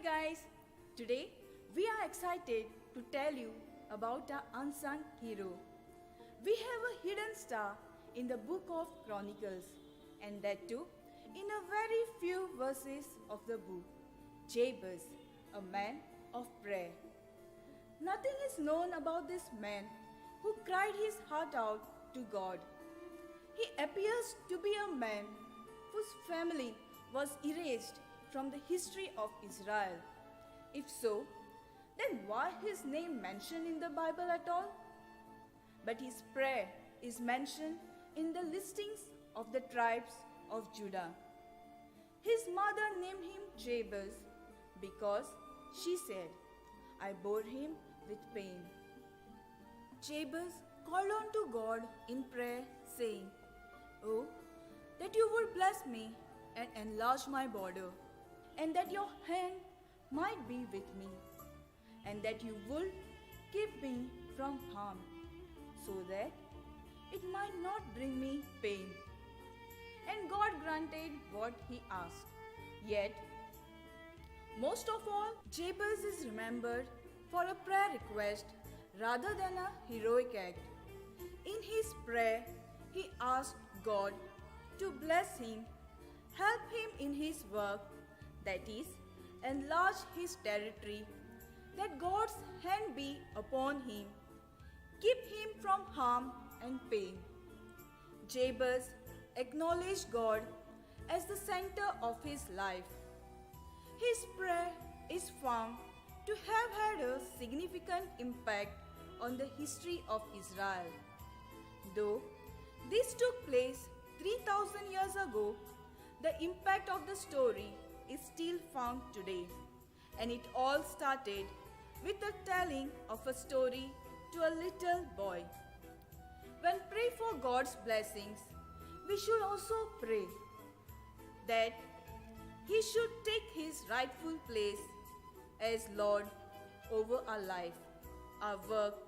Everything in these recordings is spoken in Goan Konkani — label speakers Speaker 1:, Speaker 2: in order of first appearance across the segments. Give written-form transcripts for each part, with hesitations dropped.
Speaker 1: Guys, today we are excited to tell you about our unsung hero. We have a hidden star in the book of Chronicles, and that too in a very few verses of the book. Jabez, a man of prayer. Nothing is known about this man who cried his heart out to God. He appears to be a man whose family was erased from the history of Israel. If so, then why his name mentioned in the Bible at all? But his prayer is mentioned in the listings of the tribes of Judah. His mother named him Jabez because she said, "I bore him with pain." Jabez called on to God in prayer, saying, "Oh, that you would bless me and enlarge my border, and that your hand might be with me, and that you would keep me from harm, so that it might not bring me pain." And God granted what he asked. Yet, most of all, Jabez is remembered for a prayer request rather than a heroic act. In his prayer, he asked God to bless him, help him in his work, that is, enlarge his territory, that God's hand be upon him, keep him from harm and pain. Jabez acknowledged God as the center of his life. His prayer is found to have had a significant impact on the history of Israel. Though this took place 3,000 years ago, the impact of the story is still found today. And it all started with the telling of a story to a little boy. When pray for God's blessings, we should also pray that He should take His rightful place as Lord over our life, our work,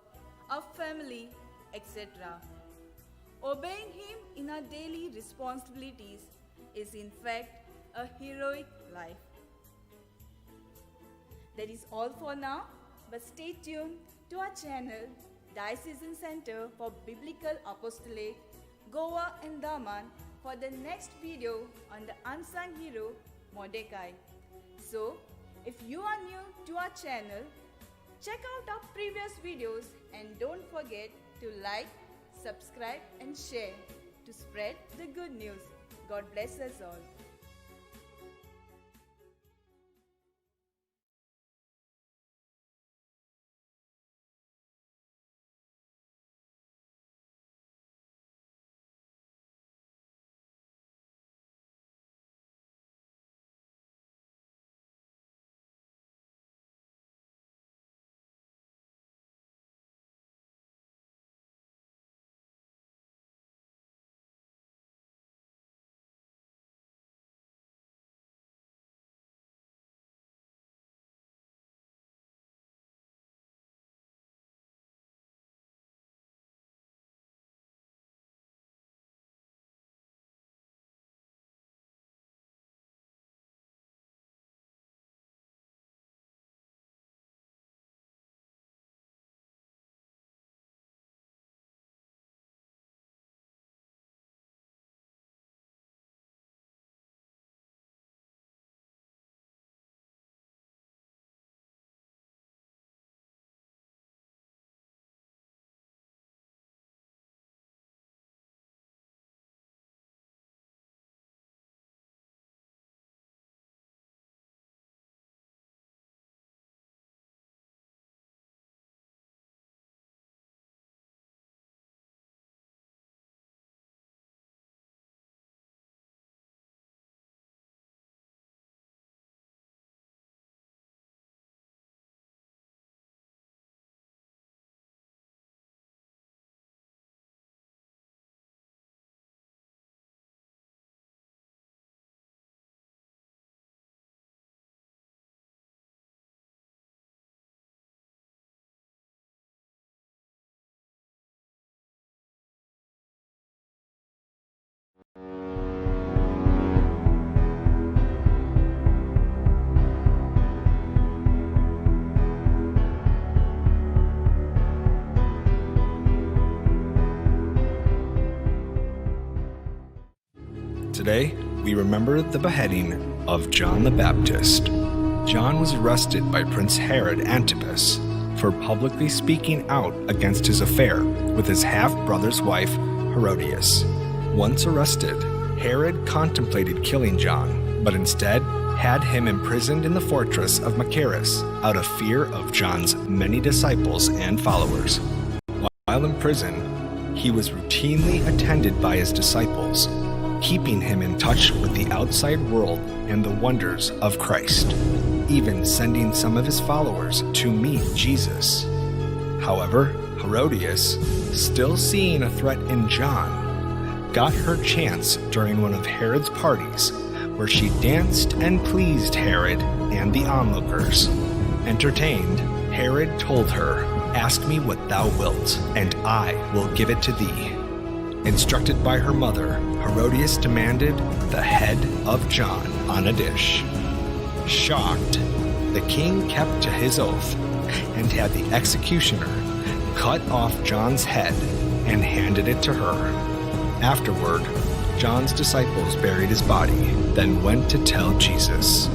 Speaker 1: our family, etc. Obeying Him in our daily responsibilities is in fact a heroic life. That is all for now, but stay tuned to our channel, Diocesan Center for Biblical Apostolate, Goa and Daman, for the next video on the unsung hero, Mordecai. So, if you are new to our channel, check out our previous videos and don't forget to like, subscribe and share to spread the good news. God bless us all.
Speaker 2: Today, we remember the beheading of John the Baptist. John was arrested by Prince Herod Antipas for publicly speaking out against his affair with his half-brother's wife, Herodias. Once arrested, Herod contemplated killing John, but instead had him imprisoned in the fortress of Machaerus out of fear of John's many disciples and followers. While in prison, he was routinely attended by his disciples, keeping him in touch with the outside world and the wonders of Christ, even sending some of his followers to meet Jesus. However, Herodias, still seeing a threat in John, got her chance during one of Herod's parties, where she danced and pleased Herod and the onlookers. Entertained, Herod told her, "Ask me what thou wilt, and I will give it to thee." Instructed by her mother, Herodias demanded the head of John on a dish. Shocked, the king kept to his oath and had the executioner cut off John's head and handed it to her. Afterward, John's disciples buried his body, then went to tell Jesus.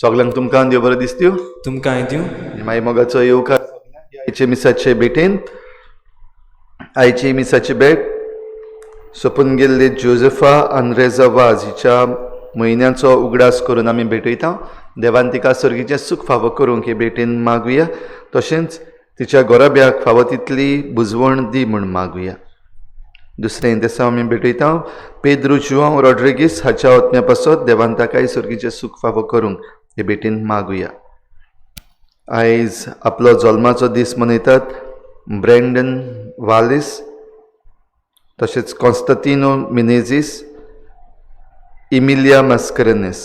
Speaker 3: सगळ्यांक तुमकां देव बरें दिसत्यो,
Speaker 4: तुमकांय दिवं.
Speaker 3: मागीर मोगाचो येवकार आयचे मिसाचे भेटेन. आयची मिसाची भेट सोपून गेल्ले जोजेफा आंद्रेजा वाज हिच्या म्हयन्याचो उगडास करून आमी भेटयता. देवान तिका सर्गीचें सूख फावो करूंक हे भेटेन मागुया, तशेंच तिच्या गोराब्याक फावो तितली बुजवण दी म्हूण मागुया. दुसरें देसा आमी भेटयता पेद्रू जुआंव रॉड्रिगीस हाच्या ओतम्या पासत देवान ताकाय सर्गीचें सूख फावो करूंक हे भेटेन मागुया. आयज आपलो जल्माचो दीस मनयतात ब्रँडन वालीस, तशेंच कॉन्स्टंतिनो मिनेझीस, इमिलिया मास्करेन्हस.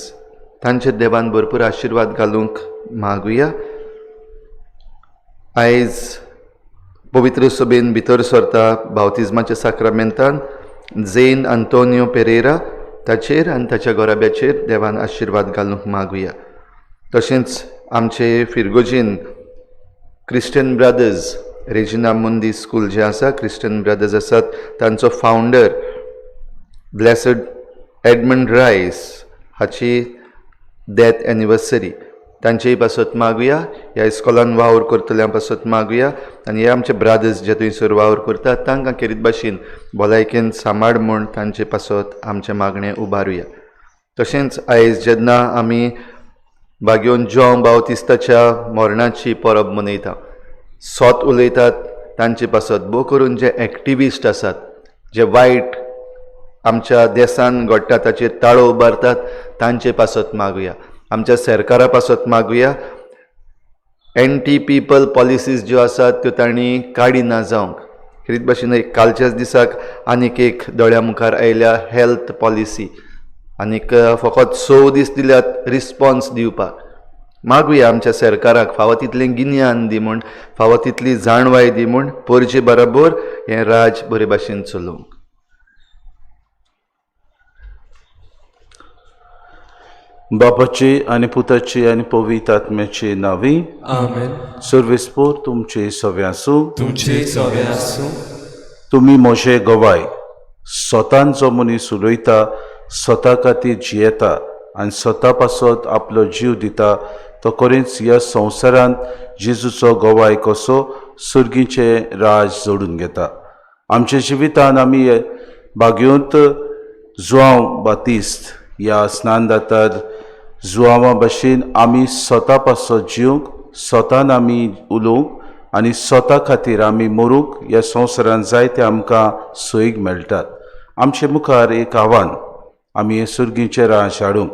Speaker 3: तांचे देवान भरपूर आशिर्वाद घालूंक मागुया. आयज पवित्र सभेन भितर सरता बावतिज्माच्या साक्रामेंतान झेन आंतोनियो पेरेरा, ताचेर आनी ताच्या घराब्याचेर देवान आशिर्वाद घालूंक मागुया. तशेंच आमचे फिरगोजीन क्रिस्टियन ब्रदर्स रेजिना मुंदी स्कूल जें आसा, क्रिस्टियन ब्रदर्स आसात, तांचो फावंडर ब्लेसड एडमंड रायस हाची डेथ एनिवर्सरी, तांचेय पासत मागुया. ह्या इस्कॉलान वावर करतल्या पासत मागुया आनी हे आमचे ब्रादर्स जे थंयसर वावर करतात तांकां खेरीत भाशेन भलायकेन सांबाळ म्हूण तांचे पासत आमचें मागणें उबारुया. तशेंच आयज जेन्ना आमी बागयोन जॉन बावतिस्ताच्या मरणाची परब मनयता, सोत उलयतात तांचे पासत, भोव करून जे एक्टिविस्ट आसात, जे वायट आमच्या देसान घडटा ताचेर ताळो उबारतात तांचे पासत मागुया. आमच्या सरकारा पासत मागुया. एन्टी पीपल पॉलिसीज ज्यो आसात त्यो तांणी काडिना जावंक. खेरीत भाशेन एक कालच्याच दिसाक आनीक एक दोळ्या मुखार आयल्या हेल्थ पॉलिसी, आनीक फकत 6 दीस दिल्यात रिस्पोन्स दिवपाक. मागुया आमच्या सरकाराक फावो तितलें गिन्यान दी म्हूण, फावो तितली जाणवाय दी म्हूण परजे बरोबर हें राज बरे भाशेन चलोवंक.
Speaker 5: बापाची आनी पुताची आनी पवित्र आत्म्याची नांवी
Speaker 4: आमेन.
Speaker 5: सर्वेस्पोर तुमचे सवे आसूं.
Speaker 4: तुमचे सवे आसूं.
Speaker 5: तुमी म्हजे गवाय. स्वतान जो मनीस उलयता, स्वता खातीर जियेता आनी स्वता पासत आपलो जीव दिता, तो खरेंच ह्या संवसारांत जेजूचो गवाय कसो सर्गीचें राज जोडून घेता. आमच्या जिवितान आमी बागेंत जुआंव बातिस्त ह्या स्नानदातार जुआंवा भशेन आमी स्वता पासत जिवंक, स्वतान आमी उलोवंक आनी स्वता खातीर आमी मरूंक ह्या संवसारांत जायते आमकां सोयीक मेळटात. आमचे मुखार एक आव्हान, आमी हें सर्गीचें राज हाडूंक.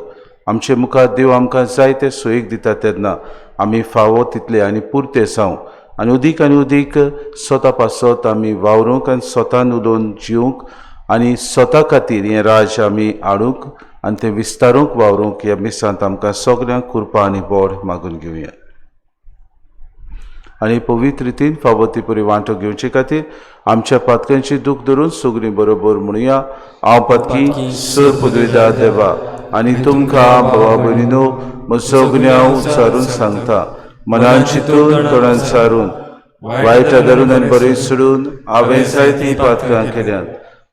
Speaker 5: आमचे मुखार देव आमकां जायते सोयीक दिता तेन्ना आमी फावो तितले आनी पुरते जावं आनी उदीक आनी उदीक स्वता पासत आमी वावरूंक आनी स्वतान उलोवन जिवंक आनी स्वता खातीर हें राज आमी हाडूंक आनी तें विस्तारूंक वावरूंक ह्या मिसांत आमकां सगल्यांक कृपा आनी बोड मागून घेवया. आनी पवित्र रितीन फावो ती परी वांटो घेवचे खातीर आमच्या पातकांची दूख धरून सगळीं बरोबर म्हणुया. हांव पातकी स पुदयता देवा आनी तुमकां भावा भयणीनो म्हजो गुन्यांव उच्चारून सांगता. मनान चिंतून तोंडान सारून वायट धरून आनी बरें सोडून हांवें जायतीं पातकां केल्यात.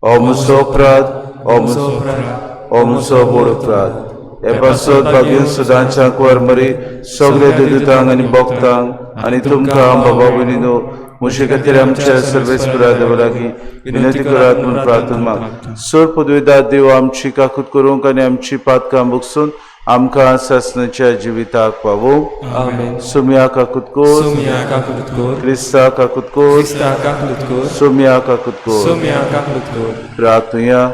Speaker 5: हो म्हजो अपराध, हो म्हजो अपराध, हो म्हजो व्हड अपराध. हे पासत भाग्य सदांच्या कुंवर मरी सगळे दुदितांक आनी भक्तांक आनी तुमकां बाबा भयणीनो म्हजे खातीर आमच्या सर्वेस्परा देवा लागीं विनंती करात म्हूण प्रार्थना माग. सोड पदवेदार देव आमची काकूत करूंक आनी आमची पातकां बगसून आमकां सासणाच्या जिविताक पावोवं.
Speaker 4: आमेन.
Speaker 5: सोम्या काकूत कोर.
Speaker 4: सोम्या काकूत कोर.
Speaker 5: क्रिस्ता काकूत कोर.
Speaker 4: क्रिस्ता काकूत कोर.
Speaker 5: सोम्या काकूत कोर.
Speaker 4: सोम्या काकूत कोर.
Speaker 5: प्रार्थुया.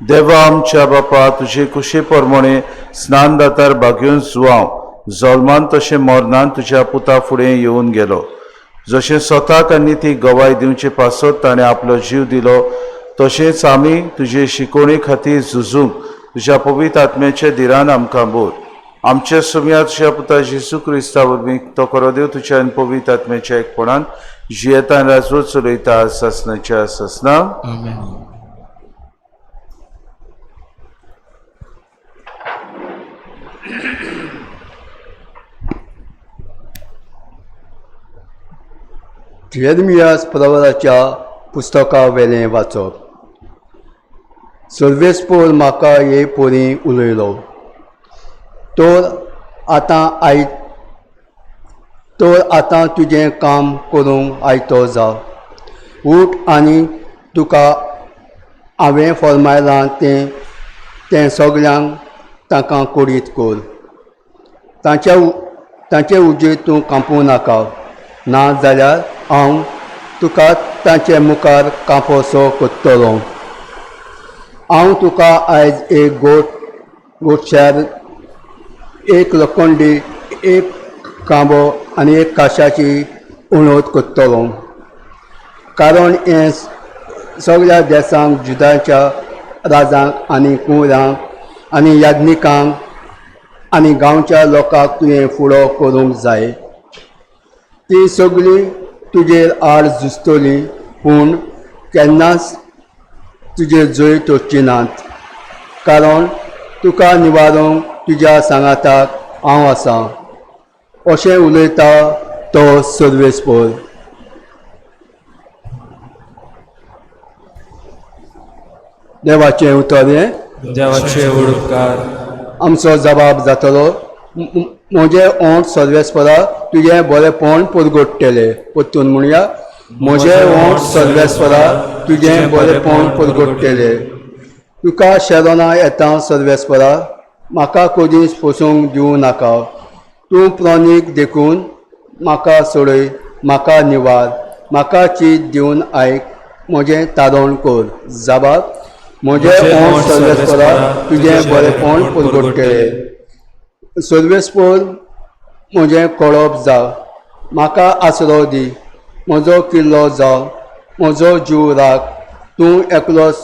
Speaker 5: देवा आमच्या बापा, तुजे कुशे प्रमाणे स्नान दातार भाग्योन जुवांव जल्मान तशें मरणान तुज्या पुता फुडें येवन गेलो. जशें स्वताक आनी ती गवाय दिवचे पासत ताणें आपलो जीव दिलो, तशेंच आमी तुजे शिकोवणे खातीर झुजूंक तुज्या पवित्र आत्म्याच्या धिरान आमकां बोर. आमच्या सुम्या तुज्या पुता जेजू क्रिस्ता वरवीं तो खरो देव तुज्या आनी पवित्र आत्म्याच्या एकपणान जियेता आनी राजवट चलयता सासणाच्या सासना.
Speaker 4: आमेन.
Speaker 6: जेरमियास प्रवराच्या पुस्तका वेलें वाचप. सर्वेस्पोर म्हाका हे पोरी उलयलो, तर आतां I तर आतां तुजें काम करूंक आयतो जा. उठ आनी तुका हांवें फर्मायलां तें तें सगल्यांक तांकां कोडीत कर. तांचे उजेर तूं कांपूं नाका, ना जाल्यार हांव तुका तांचे मुखार कांपोसो करतलो. हांव तुका आयज एक गोठशार, एक लोखंडी, एक कांबो आनी एक काशाची उणोत करतलो. कारण हें सगळ्या देसांक, जुदाच्या राजांक आनी कुंवरांक आनी याज्ञिकांक आनी गांवच्या लोकांक तुवें फुडो करूंक जाय. ती सगळीं तुजेर आड झुजतलीं, पूण केन्नाच तुजेर जैत वचची नात, कारण तुका निवारूंक तुज्या सांगाताक हांव आसां, अशें उलयता तो सर्वेस्पोर. देवाचें उतर हें.
Speaker 4: देवाचे उपकार.
Speaker 6: आमचो जबाब जातलो. म्हजें ओंठ सर्वेस्परा तुजें बरेंपण परगट्टलें. परतून म्हणया, म्हजें ओंठ सर्वेस्परा तुजें बरेंपण परगट्टलें. तुका शरणा येता सर्वेस्परा, म्हाका कदीच फसोवंक दिवं नाका. तूं प्रणीक देखून म्हाका सोडय, म्हाका निवार, म्हाका चीत दिवन आयक, म्हजें तारण कर. जबाब, म्हजें ओंठ सर्वेस्परा तुजें बरेंपण परगट्टलें. सर्वेस्पोर म्हजें कळप जा, म्हाका आसरो दी, म्हजो किल्लो जा, म्हजो जीव राख. तूं एकलोच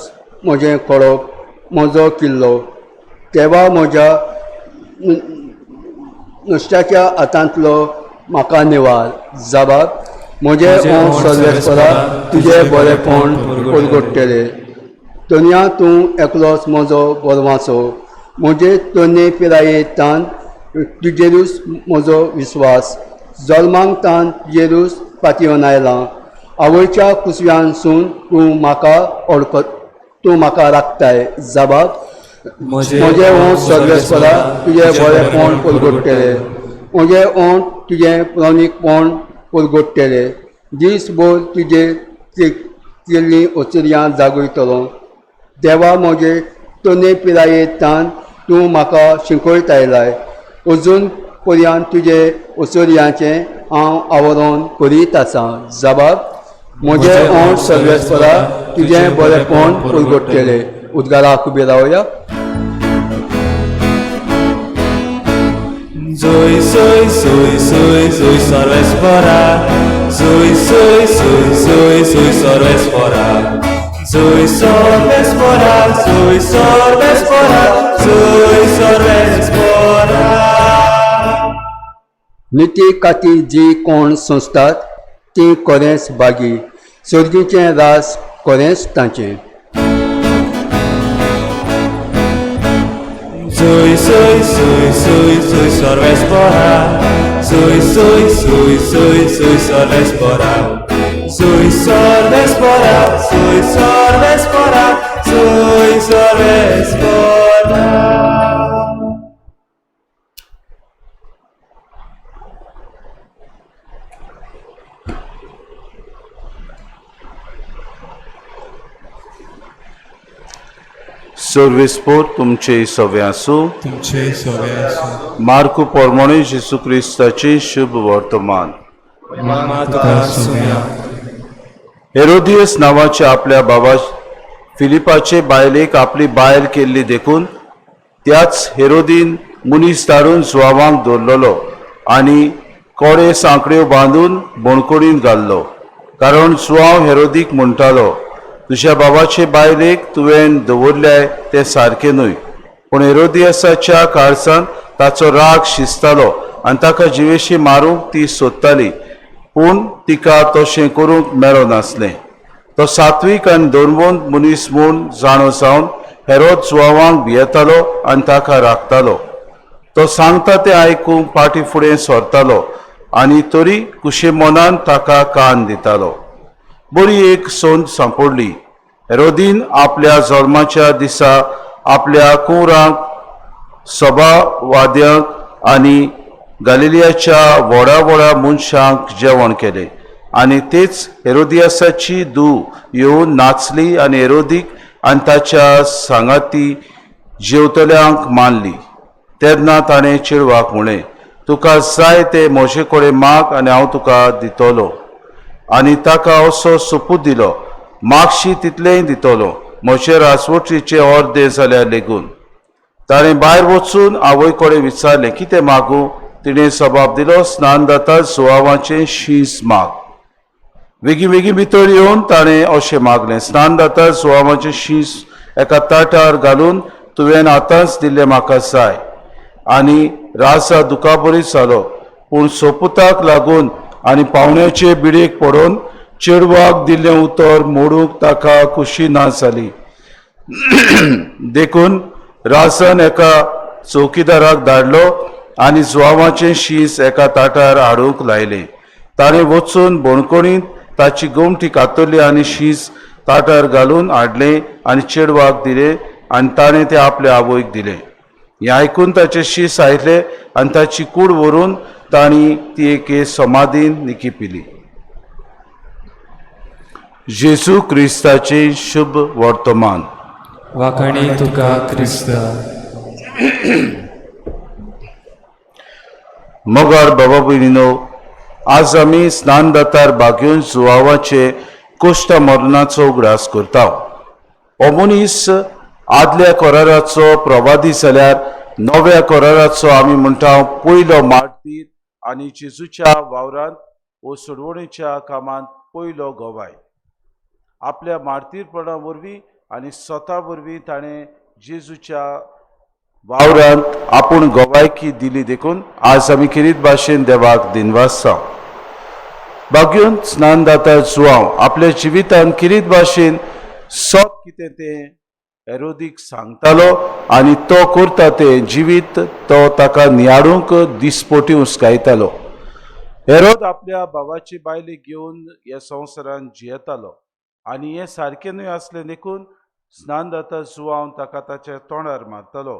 Speaker 6: म्हजें कळप, म्हजो किल्लो. तेवा म्हज्या नुस्त्याच्या हातांतलो म्हाका निवार. जबाब, म्हजें ओंठ सर्वेस्परा तुजें बरेंपण परगट्टलें. तोनया तूं एकलोच म्हजो बरवाचो, म्हजे तन्ने पिरायेंतान तुजेरूच म्हजो विस्वास. जल्माक तान तुजेरूच पातयेवन आयलां. आवयच्या कुसव्यानसून तूं म्हाका ओळख, तूं म्हाका राखताय. जबाब, म्हजें ओंठ सर्वेस्परा तुजें बरेंपण परगट्टलें. म्हजें ओंठ तुजें प्रणीकपण परगट्टलें. दीसभर तुजे केल्लीं ओचर्यां जागयतलो. देवा, म्हजे तन्ने पिरायेंतान तूं म्हाका शिकयत आयलाय. अजून पर्यंत तुजे ओसर्यांचें हांव आवरण करीत आसां. जबाब, म्हजें ओंठ सर्वेस्परा तुजें बरेंपण परगट्टलें. उद्गाराक उबी रावया.
Speaker 4: Zoe, Zoe, Zoe, Zoe, Zoe, सर्वेस्परा. Zoe, Zoe, Zoe, Zoe, Zoe, सर्वेस्परा. Zoe, सर्वेस्परा, Zoe, सर्वेस्परा, Zoe, सर्वेस्परा.
Speaker 6: निती खातीर जी कोण संस्थात ती कोरेंच बागी, सर्गीचें रास कोरेंच तांचें.
Speaker 4: Zoe, Zoe, Zoe, Zoe, Zoe, सर्वेस्परा. Zoe, Zoe, Zoe, Zoe, Zoe, सर्वेस्परा. Zoe, सर्वेस्परा, Zoe, सर्वेस्परा, Zoe, सर्वेस्परा.
Speaker 5: सर्वेस्पोर तुमचे सवे आसूं.
Speaker 4: तुमचे सवे आसूं.
Speaker 5: मार्कू पोरमोणे जेजू क्रिस्ताचे शुभ वर्तमान.
Speaker 4: मामा तुका सुव्या.
Speaker 5: हेरोदियस नांवाच्या आपल्या बाबा फिलिपाचे बायलेक आपली बायल केल्ली देखून त्याच हेरोदीन मनीस धाडून जुवावांक दवरलेलो आनी कोडे सांकड्यो बांदून बोणकोडीन घाल्लो, कारण जुवांव हेरोदीक म्हणटालो, तुज्या बाबाचे बायलेक तुवें दवरल्याय तें सारकें न्हय. पूण हेरोदियसाच्या काळसान ताचो राग शिजतालो आनी ताका जिवेशी मारूंक ती सोदताली, पूण तिका तशें करूंक मेळनासलें. तो सात्वीक आनी धर्मवंत मनीस म्हूण जाणो जावन हेरोद जुवावांक भियेतालो आनी ताका राखतालो. तो सांगता तें आयकूंक फाटीं फुडें सरतालो आनी तरी कुशे मनान ताका कान दितालो. बरी एक संद सांपडली. हेरोदीन आपल्या जल्माच्या दिसा आपल्या कुंवरांक, सभावाद्यांक आनी गालिलियाच्या व्हडा व्हडा मनशांक जेवण केलें आनी तेच हेरोदियासाची धूव येवन नाचली आनी हेरोदीक आनी ताच्या सांगाती जेवतल्यांक मानली. तेन्ना ताणें चेडवाक म्हणलें, तुका जाय तें म्हजे कडेन माग आनी हांव तुका दितलो. आनी ताका असो सोपूत दिलो, मागशी तितलेंय दितलो, म्हजे राजवटीचें अर्दें जाल्यार लेगून. ताणें भायर वचून आवय कडेन विचारलें, कितें मागूं? तिणें जबाब दिलो, स्नानदाता जुवावाचें शींस माग. वेगीं वेगीं भितर येवन ताणें अशें मागलें, स्नानदाता जुवावाचें शींस एका ताटार घालून तुवें आतांच दिल्लें म्हाका जाय. आनी राजा दुखाबरीत जालो, पूण सोपुताक लागून आनी पावण्याचे बिडेक पडोवन चेडवाक दिल्लें उतर मोडूंक ताका खुशी ना जाली. देखून राजान एका चौकीदाराक धाडलो आनी जुवावाचें शींस एका ताटार हाडूंक लायलें. ताणें वचून बोणकोणींत ताची गोमटी कातरली आनी शींस ताटार घालून हाडलें आनी चेडवाक दिलें आनी ताणें तें आपल्या आवयक दिलें. हें आयकून ताचें शीस आयलें आनी ताची कूड व्हरून तांणी ती एके समाधीन निकी पिली. जेजू क्रिस्ताचें शुभ वर्तमान.
Speaker 4: वाखाणी तुका क्रिस्ता.
Speaker 5: मगार बाबा भयणीनो, आज आमी स्नानदातार बागेवन जुवावाचे कोश्ट मरणाचो उगडास करता. हो मनीस आदल्या कराराचो प्रवादी जाल्यार नव्या कराराचो आमी म्हणटा पयलो मार्तीर आनी जेजूच्या वावरांत वो सोडवणेच्या कामांत पयलो गवाय. आपल्या मार्तीरपणा वरवीं आनी स्वता वरवीं ताणें जेजूच्या वावरांत आपूण गवायकी दिली, देखून आज आमी खेरीत भाशेन देवाक दिनवासता. बागेवन स्नानदाता जुवांव आपल्या जिवितान खेरीत भाशेन सत कितें तें हेरोदीक सांगतालो आनी तो करता तें जिवीत तो ताका नियाळूंक दिसपोटी हुस्कायतालो. हेरोद आपल्या भावाची बायलेक घेवन ह्या संवसारान जियेतालो आनी हें सारकें न्हय आसलें देखून स्नानदाता जुवांव ताका ताच्या तोंडार मारतालो.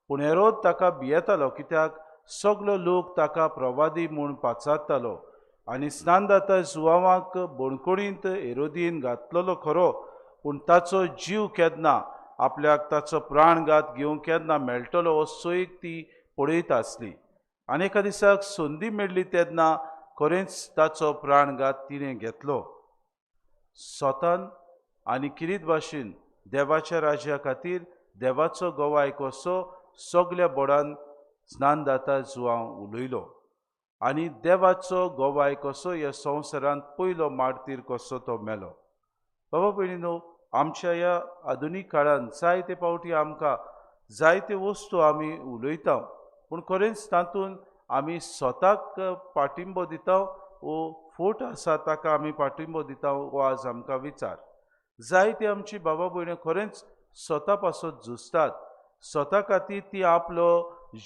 Speaker 5: पूण हेरोद ताका भियेतालो, कित्याक सगलो लोक ताका प्रवादी म्हूण पाचारतालो आनी स्नानदाता जुवांवाक बोणकोणींत हेरोदीन घातलेलो खरो, पूण ताचो जीव केन्ना आपल्याक ताचो प्राणघात घेवंक केन्ना मेळटलो हो सोयीक ती पळयत आसली. आनी एका दिसाक संदी मेळ्ळी तेन्ना खरेंच ताचो प्राणघात तिणें घेतलो. स्वतान आनी किरीत भाशेन देवाच्या राज्या खातीर देवाचो गवाय कसो सगल्या बोडान स्नानदाता जुवांव उलयलो आनी देवाचो गवाय कसो ह्या संवसारांत पयलो मार्तीर कसो तो मेलो. बाबा भयणीनो, आमच्या ह्या आधुनीक काळांत जायते फावटी आमकां जायते वस्तू आमी उलयता, पूण खरेंच तातूंत आमी स्वताक पाठिंबो दिता वो फोट आसा ताका आमी पाठिंबो दिता हो आज आमकां विचार. जायते आमची बाबा भयणी खरेंच स्वता पासत झुजतात, स्वता खातीर ती आपलो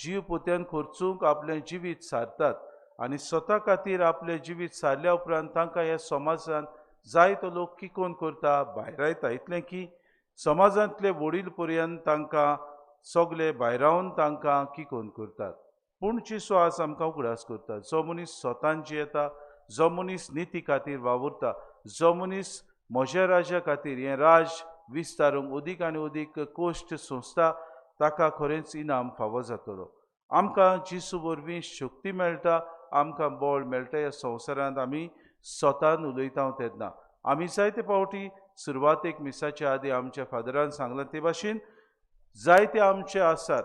Speaker 5: जीव पोत्यान खर्चूंक आपलें जिवीत सारतात आनी स्वता खातीर आपलें जिवीत सारल्या उपरांत तांकां ह्या समाजांत जायतो लोक किकोन करता, भायरायता, इतलें की समाजांतले वडील पर्यंत तांकां सगले भायरावन तांकां किकोन करतात. पूण चिसो आज आमकां उगडास करता, जो मनीस स्वतान जियेता, जो मनीस निती खातीर वावुरता, जो मनीस म्हज्या राज्या खातीर हें राज विस्तारूंक अदीक आनी अदीक कश्ट सोंसता ताका खरेंच इनाम फावो जातलो. आमकां जेजू वरवीं शक्ती मेळटा, आमकां बळ मेळटा. ह्या संवसारांत आमी स्वतान उलयता तेन्ना आमी जायते फावटी सुरवातेक मिसाच्या आदी आमच्या फादरान सांगलां ते भाशेन जायते आमचे आसात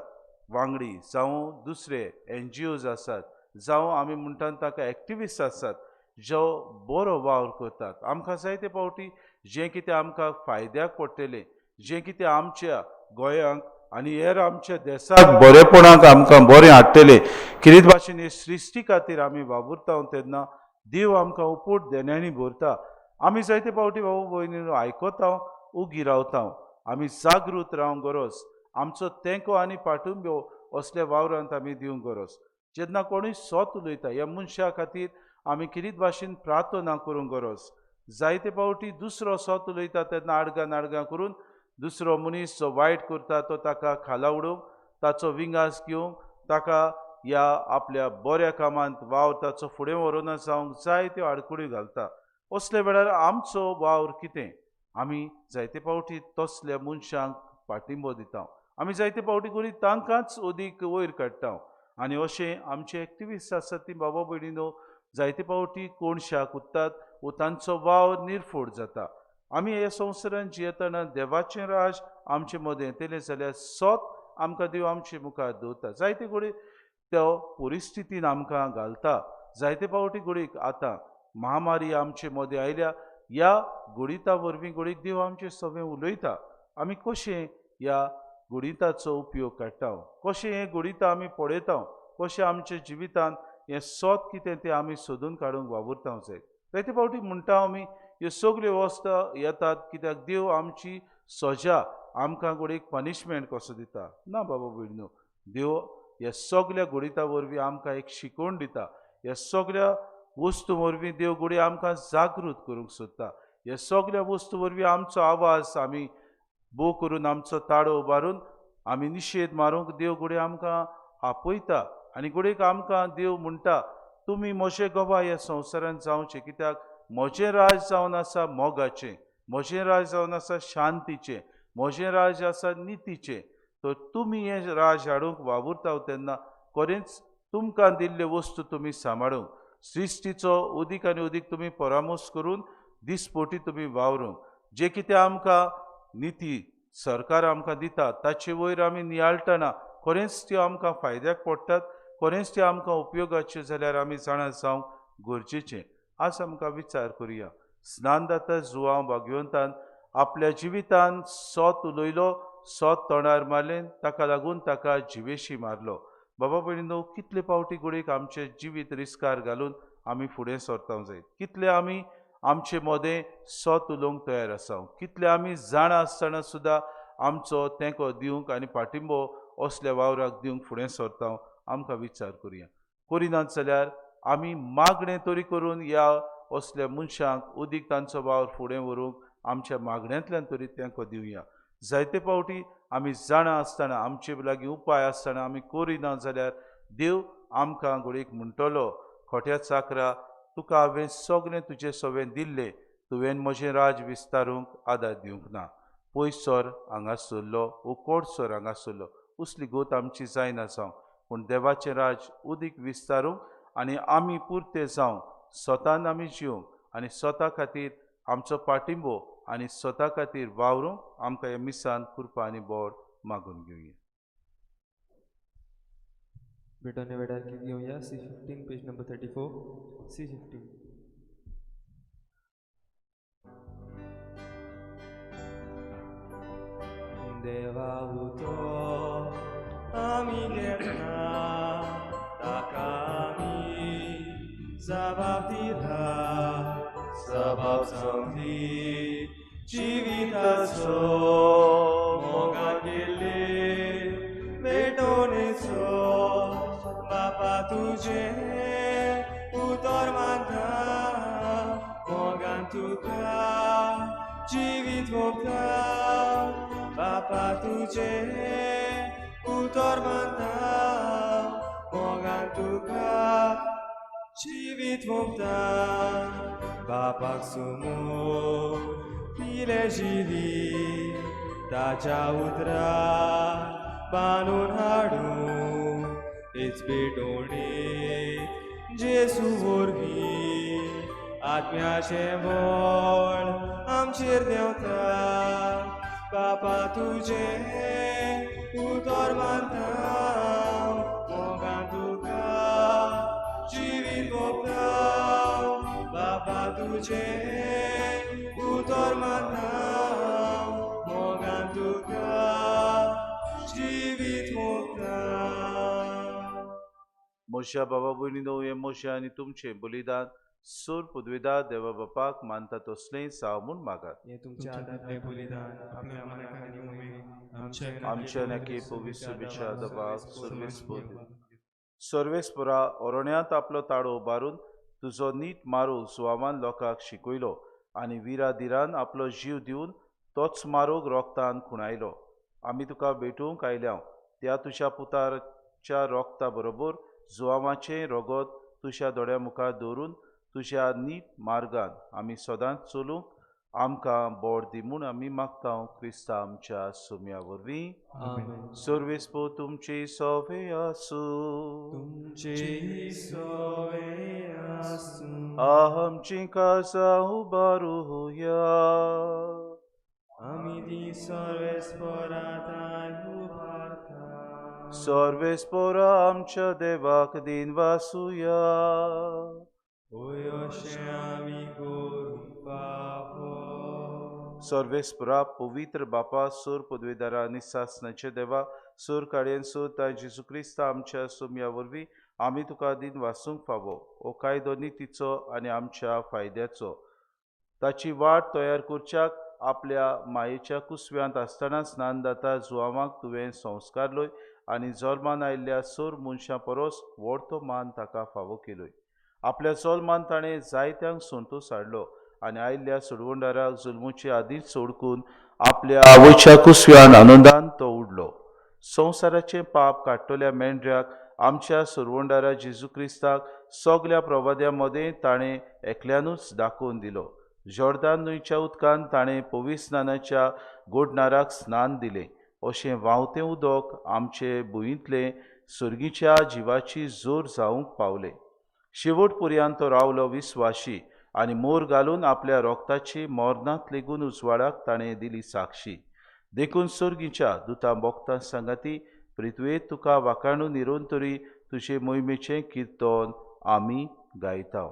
Speaker 5: वांगडी, जावं दुसरे NGOs आसात, जावं आमी म्हणटात ताका एक्टिविस्ट आसात, जो बरो वावर करतात. आमकां जायते फावटी जें कितें आमकां फायद्याक पडटलें, जें कितें आमच्या गोंयांक आनी हेर आमच्या देसाक बरेपणाक आमकां बरें हाडटलें, कितें भाशेन हे सृश्टी खातीर आमी वावुरता तेन्ना देव आमकां उपोट देण्यांनी भरता. आमी जायते फावटी भाऊ भयणी आयकता, उगी रावता. आमी जागृत रावंक गरज, आमचो तेंको आनी पाटुंब्यो असल्या वावरांत आमी दिवंक गरज. जेन्ना कोणूय सत उलयता ह्या मनशा खातीर आमी कितें भाशेन प्रार्थना करूंक गरज. जायते फावटी दुसरो सत उलयता तेन्ना आडगां नाडगां करून दुसरो मनीस जो वायट करता तो ताका खाला उडोवंक, ताचो विंगास घेवंक, ताका ह्या आपल्या बऱ्या कामांत वावर ताचो फुडें व्हरोना जावंक जायत्यो आडखळी घालता. असल्या वेळार आमचो वावर कितें? आमी जायते फावटी तसल्या मनशांक पाटिंबो दिता, आमी जायते फावटी करी तांकांच अदीक वयर काडटा. आनी अशें आमचे एक्टिविस्ट आसात ती बाबा भयणीनो जायते फावटी कोणशाक उत्तात वो तांचो वावर निर्फोड जाता. आमी हे संवसारांत जियेतना देवाचें राज आमचे मदें येतलें जाल्यार सत आमकां देव आमचे मुखार दवरता. जायते कडेन त्या परिस्थितीन आमकां घालता. जायते फावटी घडीक आतां महामारी आमचे मदें आयल्या, ह्या गणिता वरवीं घडीक देव आमचे सगळें उलयता. आमी कशें ह्या गणिताचो उपयोग काडटा, कशें हें गणितां आमी पळयता, कशें आमच्या जिवितांत हें सत कितें तें आमी सोदून काडूंक वावुरता जाय. जायते फावटी म्हणटा आमी ह्यो सगल्यो वेवस्था येतात कित्याक देव आमची सजा आमकां घडयेक पनिशमेंट कसो दिता. ना बाबा भयणीनो, देव ह्या सगल्या गणिता वरवीं आमकां एक शिकवण दिता. ह्या सगल्या वस्तू वरवीं देव घडये आमकां जागृत करूंक सोदता. ह्या सगल्या वस्तू वरवीं आमचो आवाज आमी बो करून, आमचो ताळो उबारून आमी निशेध मारूंक देव घडये आमकां आपयता. आनी घडयेक आमकां देव म्हणटा तुमी म्हजे गवाय ह्या संवसारांत जावचें, कित्याक म्हजें राज जावन आसा मोगाचें, म्हजें राज जावन आसा शांतीचें, म्हजें राज आसा नितीचें. तर तुमी हें राज हाडूंक वावुरता तेन्ना खरेंच तुमकां दिल्ल्यो वस्तू तुमी सांबाळूंक, सृश्टीचो अदीक आनी अदीक तुमी परामर्श करून दिसपोटी तुमी वावरूंक. जें कितें आमकां निती सरकार आमकां दिता ताचे वयर आमी नियाळटना खरेंच त्यो आमकां फायद्याक पडटात, खरेंच त्यो आमकां उपयोगाच्यो जाल्यार आमी जाणा जावंक गरजेचें. आज आमकां विचार करुया. स्नानदाता जुवांव भाग्यवंतान आपल्या जिवितान सत उलयलो, सत तोंडार मारलें, ताका लागून ताका जिवेशी मारलो. बाबा भयणीनो, कितले फावटी घडयेक आमचें जिवीत रिस्कार घालून आमी फुडें सरता जायत, कितले आमी आमचे मदें सत उलोवंक तयार आसा, कितले आमी जाणा आसतना सुद्दां आमचो तेंको दिवंक आनी पाटिंबो असल्या वावराक दिवंक फुडें सरता. आमकां विचार करुया. करिनात जाल्यार आमी मागणें तरी करून ह्या असल्या मनशांक अदीक तांचो वावर फुडें व्हरूंक आमच्या मागण्यांतल्यान तरी तेंको दिवया. जायते फावटी आमी जाणा आसतना, आमचे लागीं उपाय आसतना आमी करिना जाल्यार देव आमकां घडयेक म्हणटलो, खोट्या चाकरा, तुका हांवें सगळें तुजें सवें दिल्लें, तुवें म्हजें राज विस्तारूंक आदार दिवंक ना. पयस सर हांगा सरलो वो कोट सर हांगा सरलो, उसली गोत आमची जायना जावं, पूण देवाचें राज अदीक विस्तारूंक आनी आमी पुरते जावंक, स्वतान आमी जिवंक आनी स्वता खातीर आमचो पाटिंबो आनी स्वता खातीर वावरूंक आमकां ह्या मिसान कृपा आनी बोड मागून घेवया.
Speaker 4: भेटवणे वेळार गीत घेवया. C15 page number 34, C15.
Speaker 7: देवा उतो आमी घेतना ताका आमी जबाब दिला, जबाब सांगली जिविताचो मोगान केल्ले भेटवणेचो. बापा तुजें उतर मानता, मोगान तुका जिवीत ओंपता. बापा तुजें उतर मानता, मोगान तुका जिवीत ओंपता. बापाक समोर दिलें जिवीत, ताच्या उतरा बांदून हाडून तेच पेटोवणेक जेसू वरवीं आत्म्याचें बळ आमचेर देंवता. बापा तुजें उतर मानता, मोगान तुका जिवीत ओंपता. बापा तुजें उतर मानता, मोगान तुका जिवीत ओंपता.
Speaker 5: म्हज्या बाबा भयणीनो, हें म्हजें आनी तुमचें बलिदान सूर पुदविदा देवा बापाक मानता तसलें जावं म्हूण मागात.
Speaker 7: हें तुमच्या हातांतलें बलिदान आपल्या मनाक आनी उमेद आमच्या
Speaker 5: आमच्या नक्की पवित्र दबाक सर्वेस्पोर सर्वेस्पोरा ओरण्यांत आपलो ताळो उबारून तुजो नीट मारूग सुवामान लोकांक शिकयलो आनी विरा दिरान आपलो जीव दिवन तोच मारूग रोगतान खुणायलो. आमी तुका भेटूंक आयल्या त्या तुज्या पुताच्या रोगता बरोबर जुवामाचें रोगत तुज्या दोळ्या मुखार दवरून तुज्या नीट मार्गान आमी सदांच चलूंक आमकां बोड दी म्हूण आमी मागता क्रिस्ता आमच्या सुम्या वरवीं.
Speaker 7: आमेन.
Speaker 5: सर्वेस्पो तुमची सोवे आसूं.
Speaker 7: तुमचें सोवे आसूं.
Speaker 5: आमची कासा उबारुया.
Speaker 7: आमी ती सर्वेस्परा उबारता.
Speaker 5: सर्वेस्पोरा आमच्या देवाक दिन वासुया.
Speaker 7: होय अशें आमी करूंक फावो.
Speaker 5: सर्वेस्परा पवित्र बापा, सूर पदवेदारा आनी सासणाचे देवा, सूर काडयेन सूर ताय जेजू क्रिस्ता आमच्या सुम्या वरवीं आमी तुका दिन वासूंक फावो. हो कायदो नितीचो आनी आमच्या फायद्याचो. ताची वाट तयार करच्याक आपल्या मायेच्या कुसव्यांत आसतना स्नान दाता जुवांवाक तुवें संस्कारलोय आनी जल्मान आयिल्ल्या सोर मनशां परस व्हड तो मान ताका फावो केलोय. आपल्या जल्मान ताणें जायत्यांक संतोस हाडलो आनी आयिल्ल्या सोडवणदाराक जुलमुचे आदींच सोडकून आपल्या आवयच्या कुसव्यान आनंदान तो उडलो. संवसाराचें पाप काडटल्या मेंढऱ्याक आमच्या सुरवंडारा जेजू क्रिस्ताक सगल्या प्रवाद्यां मदें ताणें एकल्यानूच दाखोवन दिलो. जॉर्दान न्हंयच्या उदकान ताणें पवित्र स्नानाच्या गोडनाराक स्नान दिलें. अशें व्हांवतें उदक आमचे भुंयतलें सर्गीच्या जिवाची जोर जावंक पावलें. शेवट पर्यंत तो रावलो विस्वाशी आनी मोर घालून आपल्या रोगताची मरणांत लेगून उजवाडाक ताणें दिली साक्षी. देखून सर्गीच्या दुतां बोगतां सांगाती पृथ्वेत तुका वाखाणून निरोन तरी तुजे मोहिमेचें किर्तन आमी गायता.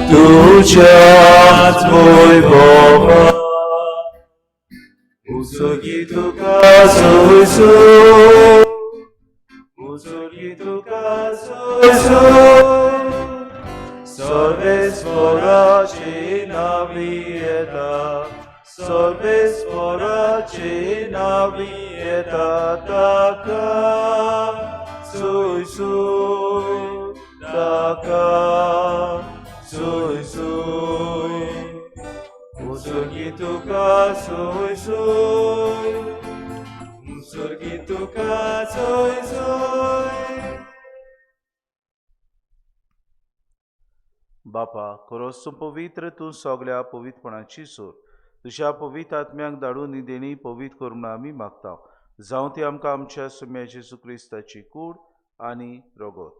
Speaker 7: तुझ्याच वैभवा उसगी तुका सोय सोय, उसगी तुका सोय सोय. सर्वेस्वराची नावी येता, सर्वेस्वराची नावी येता ताका सोय सोय, ताका सोय सोय. उसगी तुका सोय सोय, उसगी तुका सोय सोय.
Speaker 5: बापा, खरोच तूं पवित्र, तूं सगल्या पवित्रपणाची सोर. तुज्या पवित्र आत्म्याक धाडून ही देणी पवित्र कर म्हूण आमी मागता. जावं ती आमकां आमच्या सुम्या जेजू क्रिस्ताची कूड आनी रगत.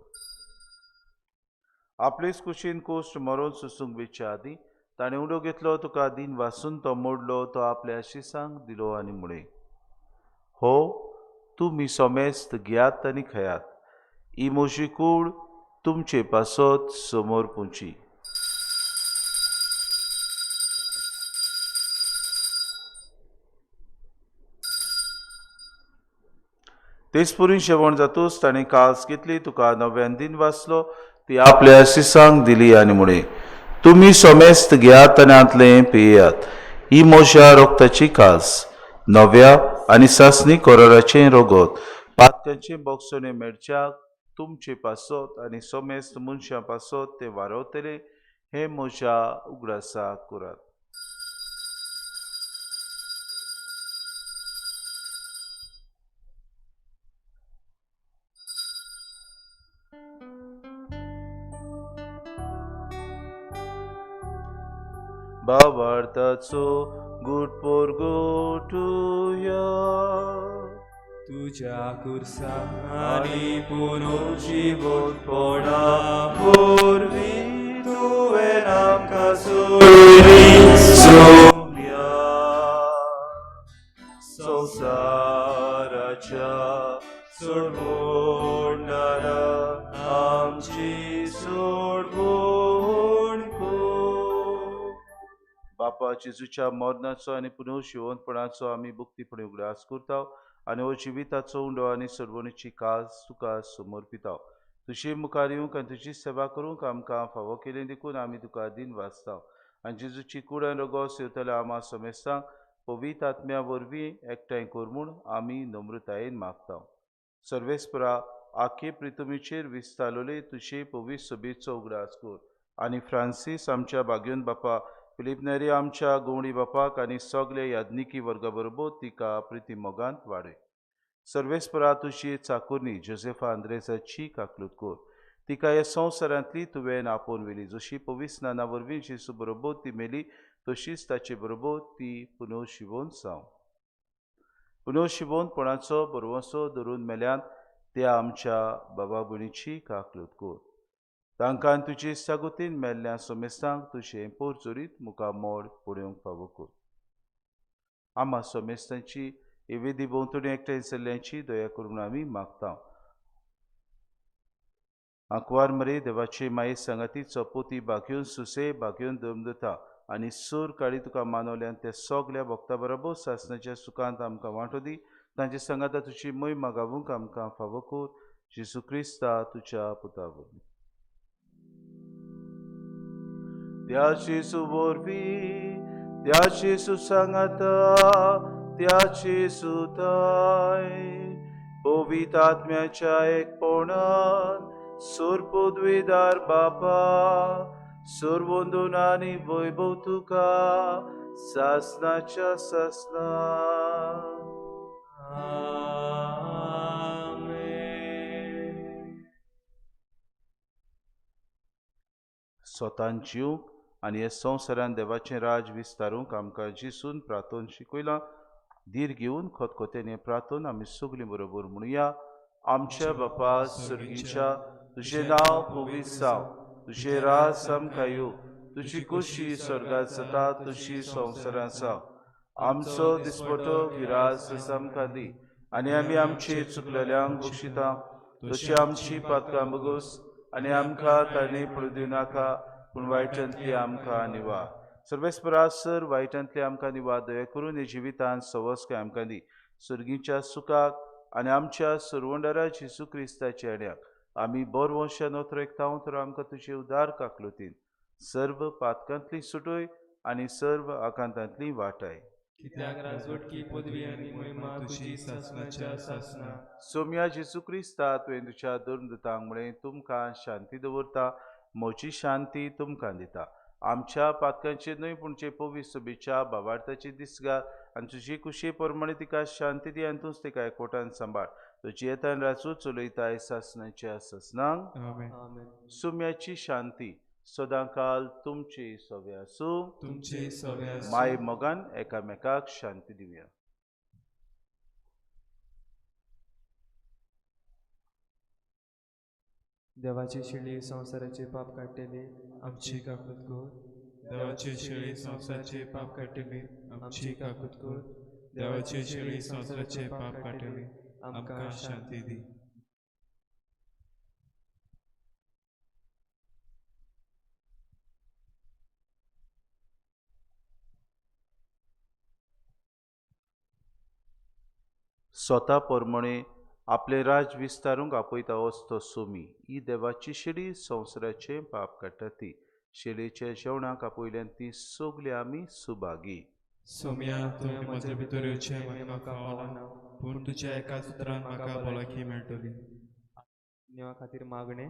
Speaker 5: आपलेच कुशीन कोश्ट मरोन सोसूंक वेच्या आदीं ताणें उडो घेतलो, तुका दिन वासून तो मोडलो, तो आपल्या शिसांक दिलो आनी म्हळें, हो तुमी सोमेस्त घेयात आनी खेयात. ही म्हजी कूड तुमचे पासत समोर पुंची. तेच पुरी जेवण जातूच ताणें कास घेतली, तुका नव्यान दिन वाचलो, ती आपल्या शिसांक दिली आनी म्हळें, तुमी सोमेस्त घेयात आनी हांतलें पियेयात. ही म्हज्या रोगताची कास नव्या आनी सासणी कोराराचें रोगोत पातकांचें बोगसणें मेळच्याक तुमचे पासत आनी समेस्त मनशां पासत तें वारवतलें हें म्हज्या उगडासाक करात. भावार्थाचो गुट पोरगोटुया
Speaker 7: तुज्या कुर्सांनी पुनर्जिवोत्पणा वरवीं तुवें आमकां सोयरी
Speaker 5: सोम्या संवसाराच्या सोडवणारा आमची सोडवण कर. बापा जेजूच्या मरणाचो आनी पुनर्जिवंतपणाचो आमी मुक्तीपणी उगडास करता आनी हो जिविताचो उंडो आनी सोडवणीची कास तुका समर्पिता. तुजे मुखार येवंक आनी तुजी सेवा करूंक आमकां फावो केली देखून आमी तुका दिन वाचता आनी जेजूची कूड आनी रोगोस येवतल्या आमा समेस्तांक पवित्र आत्म्या वरवीं एकठांय कर म्हूण आमी नम्रतायेन मागता. सर्वेस्परा आखे प्रितुमीचेर विस्तारलोले तुजे पवित्र सभेचो उगडास कर आनी फ्रांसीस आमच्या बागयोन बापा, फिलीप नेरी आमच्या गोवणी बापाक आनी सगळे याज्ञिकी वर्गा बरोबर तिका प्रिती मोगांत वाडय. सर्वेस्परा तुजी चाकुरनी जोसेफा आंद्रेसाची काकलूत कर. तिका ह्या संवसारांतली तुवें आपोवन व्हेली. जशी पवित्र स्नाना वरवीं जेजू बरोबर ती मेली तशीच ताचे बरोबर ती पुनर्जिवोवन जावं. पुनर्जिवोनपणाचो बरवसो धरून मेल्यान त्या आमच्या बाबा भयणीची काकलूत कर. तांकां तुजे सागोतीन मेल्ल्या सोमेस्तांक तुजें पोरचोरीत मुखार मोड पळोवंक फावो कर. आमा सोमेस्तांची हे वेदी भोंवतणी एकठांय जाल्ल्यांची दया करून आमी मागता. आंकवार मरे देवाचे माये सांगाती चपोती बागयोन सुसे बागयोन दमदता आनी सूर काळी तुका मानवल्यान त्या सगल्या भक्ता बरोबर सासणाच्या सुखांत आमकां वांटो दी. तांचे सांगाता तुजी मोय मागावूंक आमकां फावो कर. जेजू क्रिस्ता तुज्या पुता वरवीं. त्या जेजू वरवीं, त्या जेजू सांगाता, त्या जेजूताय पवित्र आत्म्याच्या एकपणान सोरपदवीदार बापा सोरवंदून आनी वैभव तुका सासनाच्या सासना.
Speaker 7: आमेन.
Speaker 5: स्वतान जिवंक आनी हे संवसारान देवाचें राज विस्तारूंक आमकां जेजून प्रार्थोन शिकयलां. धीर घेवन खतखतेन प्रार्थोन आमी सगलीं बरोबर म्हणुया. आमच्या बापा सर्गीच्या, तुजें नांव पवित्र जावं, तुजें राज आमकां येवं, तुजी कुशी स्वर्गांत जाता तशी संवसारांत जावं. आमचो दिसपटो विरास आमकां दी आनी आमी आमचे चुकलेल्यांक बक्षिता तशी आमची पातकां बगोस आनी आमकां ताणें पडूं दिवनाका, पूण वायटांतली आमकां निवार. सर्वेस्परा सर वायटांतली आमकां निवार. दया करून हे जिवितांत सवस्काय आमकां दी. सर्गीच्या सुखाक आनी आमच्या सरवंडारा जेजू क्रिस्ताच्या येण्याक आमी बोर वंशान नोत्र एकतांव तर आमकां तुजे उदार काकलुतीन सर्व पातकांतली सुटय आनी सर्व आकांतांतली वाटाय.
Speaker 7: कित्याक राजवटकी पदवी आनी महिमा तुजी सासणाच्या सासना.
Speaker 5: सोम्या जेजू क्रिस्ता, तुवें तुज्या धर्मदूतांक म्हळें, तुमकां शांती दवरता, म्हजी शांती तुमकां दिता. आमच्या पातकांचेर न्हय पूण जे पवित्र सभेच्या भावार्थाची दिसगा आनी तुजी कुशी प्रमाणे तिका शांती दी आनी तूंच तिका एकवटान सांबाळ. तुजी येतान राजू चलयताय सासणाच्या सासनांक.
Speaker 7: आमेन.
Speaker 5: सुम्याची शांती सदांकाल तुमची सवे आसूं.
Speaker 7: तुमचे सवे आसूं.
Speaker 5: माय मोगान एकामेकाक शांती दिवया.
Speaker 4: देवाची शिळी संवसाराचे पाप काडटली,
Speaker 7: आमची काकूत कर. देवाची शेळी संवसाराचे पाप काडटली, आमची काकूत कर. देवाची शेळी संवसाराचे पाप काडटली, आमकां शांती दी.
Speaker 5: स्वता प्रमाणे आपलें राज विस्तारूंक आपयता वच तो सोमी. ही देवाची शेळी संवसाराचें पाप काडटा ती. शेळयेच्या जेवणाक आपयल्यान ती सगली आमी सुभागी.
Speaker 7: सोम्या, तुवें म्हजे भितर येवचें म्हाका फावना, पूण तुज्या एकाच उतरान म्हाका भलायकी मेळटली.
Speaker 4: देवा खातीर मागणें.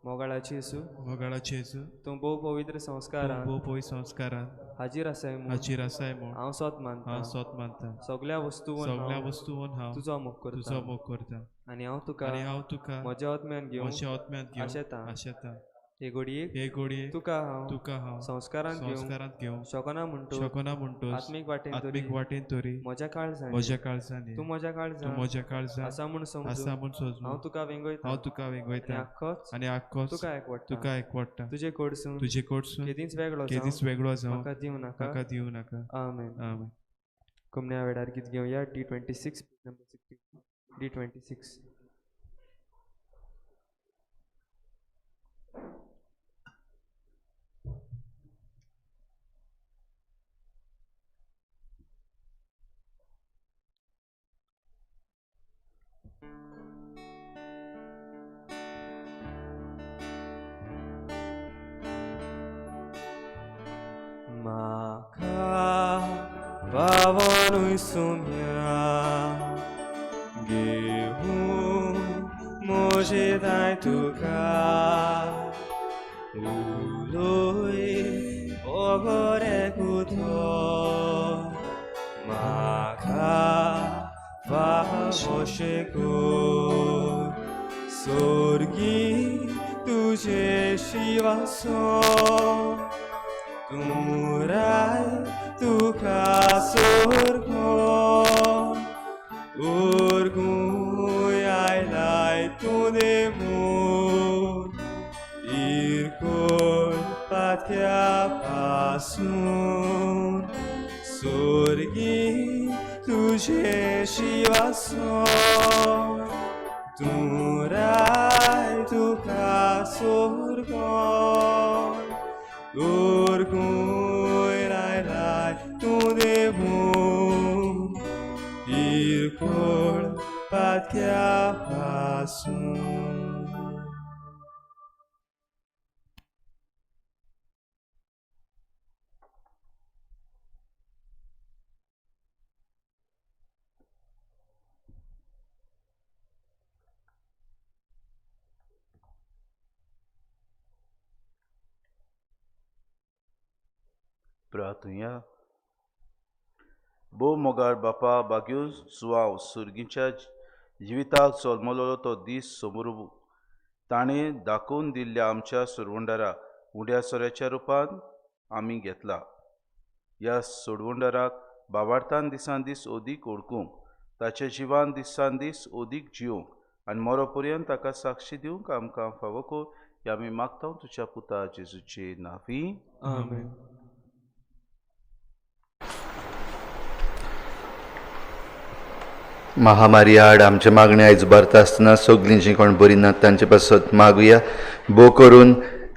Speaker 4: मोगाळाची येसू,
Speaker 7: मोगाळाचे जेजू,
Speaker 4: तूं भोव पवित्र संस्कारान
Speaker 7: तूं भोव पवित्र संस्कारान
Speaker 4: हाजीर आसाय म्हूण
Speaker 7: हाजीर आसाय म्हूण
Speaker 4: हांव सोत मानता.
Speaker 7: हांव सोत मानता.
Speaker 4: सगल्या वस्तूवन
Speaker 7: सगल्या
Speaker 4: हांव
Speaker 7: वस्तूवन हांव
Speaker 4: तुजो मोग करता.
Speaker 7: तुजो मोग करता.
Speaker 4: आनी हांव तुका
Speaker 7: आनी हांव तुका
Speaker 4: म्हज्या आत्म्यान घेवंक
Speaker 7: म्हज्या आत्म्यांत घेवंक
Speaker 4: आशेता.
Speaker 7: आशेता.
Speaker 4: हे घडयेक
Speaker 7: हे घडयेक
Speaker 4: तुका हांव
Speaker 7: तुका हांव
Speaker 4: संस्कारांत घेवंक
Speaker 7: संस्कारांत घेवंक
Speaker 4: शकना म्हणटो
Speaker 7: शकना म्हणटोच
Speaker 4: आत्मीक वाटेन तरी
Speaker 7: आत्मीक वाटेन तरी
Speaker 4: म्हज्या काळजान
Speaker 7: म्हज्या काळजान
Speaker 4: तूं म्हज्या
Speaker 7: तूं
Speaker 4: काळजान
Speaker 7: म्हज्या काळजान
Speaker 4: आसा म्हूण
Speaker 7: आसा
Speaker 4: समजून
Speaker 7: म्हूण समजून
Speaker 4: हांव तुका वेंगयता.
Speaker 7: हांव तुका
Speaker 4: आनी
Speaker 7: वेंगयता.
Speaker 4: आख्खोच
Speaker 7: आनी आख्खोच
Speaker 4: तुका एकवटता.
Speaker 7: तुका एकवटता.
Speaker 4: तुजे कडसून
Speaker 7: तुजे कडसून
Speaker 4: केदींच वेगळो
Speaker 7: केदींच
Speaker 4: जावंक
Speaker 7: वेगळो जावंक
Speaker 4: म्हाका दिवं नाका.
Speaker 7: म्हाका दिवं नाका.
Speaker 4: आमेन.
Speaker 7: आमेन.
Speaker 4: कुमण्या वेळार गीत घेवया. D26 number 60. D26. म्हाका पावनूय सुम्या घेवूं म्हजें दाय तुका उलोय बगर एकूतो म्हाका फावोशें कर सोर्गी तुजें शिवासो तुराय तुका सोर्गो उर्गूय आयलाय तूं देमून इरकोळ पात्या पासून सोर्गी तुजें शिवासो तुराय तुका सोर्गो उर्गूय आयलाय तूं देमून इरकोळ पात्या पासून.
Speaker 5: प्रार्थुया. भोव मोगाळ बापा, बाग्यो जुवांव सुर्गीच्या जिविताक जल्मलो तो दीस समोर ताणें दाखोवन दिल्ल्या आमच्या सोडवणदाराक उड्या सोऱ्याच्या रुपान आमी घेतला. ह्या सोडवणदाराक बावार्थान दिसान दीस अदीक ओळखूंक, ताच्या जिवान दिसान दीस अदीक जिवंक आनी मरो पर्यंत ताका साक्षी दिवंक आमकां फावो कर, हे आमी मागता तुज्या पुता जेजूचे नांवी.
Speaker 4: आमेन.
Speaker 3: महामारी आड आमचे मागणे आयज उबारता आसतना सगलीं जीं कोण बरीं नात तांचे पासत मागुया. भोव करून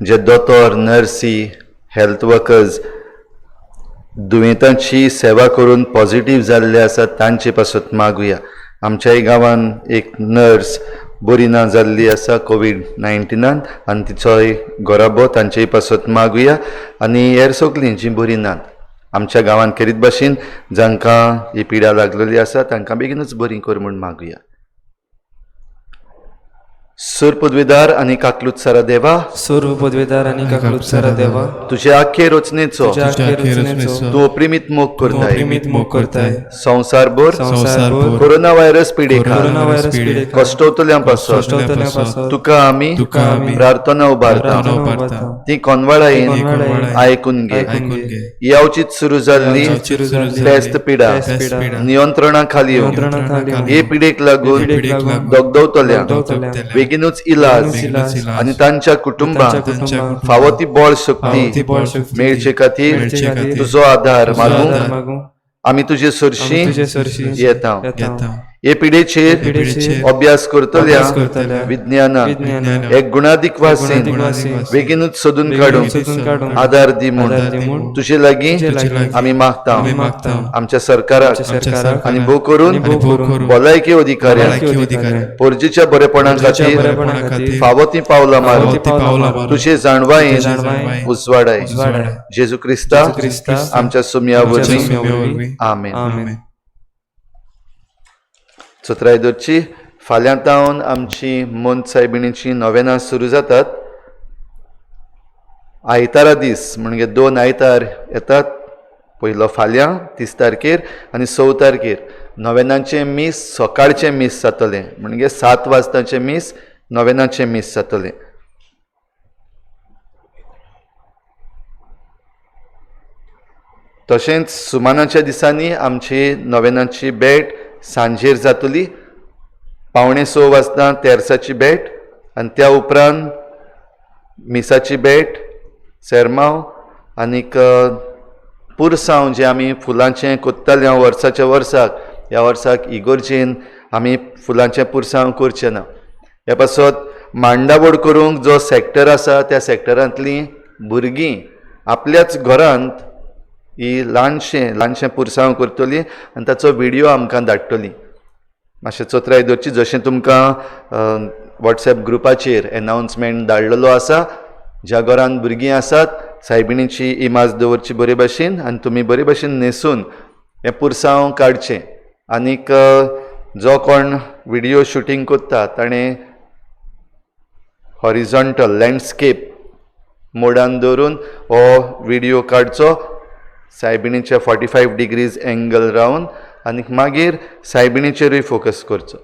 Speaker 3: जे दोतोर, नर्सी, हेल्थ वर्कर्स दुयेंतांची सेवा करून पॉझिटीव जाल्ले आसात तांचे पासत मागुया. आमच्याय गांवान एक नर्स बरी ना जाल्ली आसा कोवीड-19 आनी तिचोय घराबो तांचेय पासत मागुया. आनी हेर सगलीं जीं बरीं नात आमच्या गांवांत खेरीत भाशेन जांकां ही पिडा लागलेली आसा तांकां बेगीनूच बरी कर म्हूण मागुया. सूर पदवीदार आनी काकलूत सारा देवा,
Speaker 4: सर्व पदवेदार आनी काकलूत सारा देवा,
Speaker 3: तुजे आख्खे रचनेचो
Speaker 4: तुज्या आख्खे रचनेचो
Speaker 3: तूं अप्रिमीत मोग
Speaker 4: तूं
Speaker 3: करताय.
Speaker 4: अप्रिमीत मोग करताय.
Speaker 3: संवसारभर
Speaker 4: संवसारभर
Speaker 3: कोरोना व्हायरस पिडेक
Speaker 4: कोरोना व्हायरस पिडेक
Speaker 3: कश्टवतल्यां पासत
Speaker 4: कश्टवतल्यां पासत
Speaker 3: तुका आमी
Speaker 4: तुका आमी
Speaker 3: प्रार्थना उबारता.
Speaker 4: प्रार्थना उबारता.
Speaker 3: ती कोनवाळायेन
Speaker 4: ती कोनवाळायेन
Speaker 3: आयकून घे.
Speaker 4: आयकून घे.
Speaker 3: यावचीच सुरू जाल्ली
Speaker 4: यावचीच सुरू जाल्ली
Speaker 3: पेस्त पिडा
Speaker 4: पेस्त पिडा
Speaker 3: नियंत्रणा खाली येवंक
Speaker 4: नियंत्रणा खाली येवंक
Speaker 3: हे पिडेक लागून
Speaker 4: हे पिडेक लागून
Speaker 3: दगदवतल्या
Speaker 4: दगदवतल्या
Speaker 3: बेगीनूच इलाज
Speaker 4: इलाज
Speaker 3: आनी तांच्या कुटुंबाक
Speaker 4: कुटुंबाक
Speaker 3: फावो ती बळ
Speaker 4: फावो
Speaker 3: शक्ती
Speaker 4: ती बळ शक्ती
Speaker 3: मेळचे खातीर
Speaker 4: मेळचे खातीर
Speaker 3: तुजो आदार
Speaker 4: तुजो
Speaker 3: मागूंक
Speaker 4: आदार मागूंक
Speaker 3: आमी तुजे
Speaker 4: आमी
Speaker 3: सरशी
Speaker 4: तुजे सरशी
Speaker 3: येता.
Speaker 4: येता.
Speaker 3: हे पिडेचेर
Speaker 7: पिडेचेर
Speaker 3: अभ्यास करतल्या
Speaker 7: अभ्यास करतल्या
Speaker 3: विज्ञानाक
Speaker 4: विज्ञानाक
Speaker 3: एक गुणादीक वासीन
Speaker 4: गुणादीक वासीन
Speaker 3: बेगीनूच सोदून काडूंक
Speaker 4: सोदून काडूंक
Speaker 3: आदार दी म्हूण
Speaker 4: आदार दी म्हूण
Speaker 3: तुजे लागीं
Speaker 4: तुजे लागीं
Speaker 3: आमी मागता
Speaker 7: आमी मागता
Speaker 3: आमच्या सरकाराक
Speaker 4: आमच्या सरकाराक
Speaker 3: आनी भोव करून
Speaker 7: आनी भोव करून
Speaker 3: भलायकी अधिकाऱ्यांक
Speaker 7: भलायकी अधिकाऱ्यांक
Speaker 3: पोरजीच्या बरेपणा खातीर
Speaker 4: बरेपणा खातीर
Speaker 3: फावो तीं पावलां
Speaker 7: फावो
Speaker 3: मारून
Speaker 7: ती पावलां मारून
Speaker 3: तुजे जाणवायेन
Speaker 4: जाणवायेन
Speaker 3: उजवाडाय
Speaker 4: उजवाडाय.
Speaker 3: जेजू क्रिस्ता
Speaker 4: जेजू क्रिस्ता
Speaker 3: आमच्या सुमया
Speaker 4: आमच्या
Speaker 3: वरवीं
Speaker 4: सुम्या वरवीं.
Speaker 3: आमेन.
Speaker 4: आमेन.
Speaker 3: चतुराय दवरची. फाल्यां तावन आमची मोंत सायबिणीची नोवेनां सुरू जातात. आयतारा दीस म्हणजे 2 आयतार येतात, पयलो फाल्यां 30 तारखेर आनी 6 तारखेर नोवेनाचें मीस सकाळचें मीस जातलें, म्हणजे 7 वाजताचें मीस नोवेनाचें मीस जातलें. तशेंच सुमानाच्या दिसांनी आमची नोवेनाची भेट सांजेर जातली, 5:45 वाजता तेर्साची भेट आनी त्या उपरांत मिसाची भेट, सेरमांव आनीक पुरसांव जें आमी फुलांचें कोत्ताले वर्साच्या वर्साक, ह्या वर्साक इगोर्जेन आमी फुलांचें पुरसांव करचें ना. ह्या पासत मांडावड करूंक जो सॅक्टर आसा त्या सॅक्टरांतलीं भुरगीं आपल्याच घरांत ही ल्हानशें ल्हानशें पुरसांव करतली आनी ताचो व्हिडियो आमकां धाडटली. मातशें चतुराय दवरची, जशें तुमकां वॉट्सएप ग्रुपाचेर एनावन्समेंट धाडलेलो आसा. ज्या घरान भुरगीं आसात सायबिणीची इमाज दवरची बरे भाशेन आनी तुमी बरे भाशेन न्हेसून हें पुरसांव काडचें. आनीक जो कोण व्हिडियो शुटींग करता ताणें हॉरिझॉन्टल लँडस्केप मोडान दवरून हो व्हिडियो काडचो, सायबिणीच्या 45 डिग्रीज एंगल रावन आनीक मागीर सायबिणीचेरूय फोकस करचो.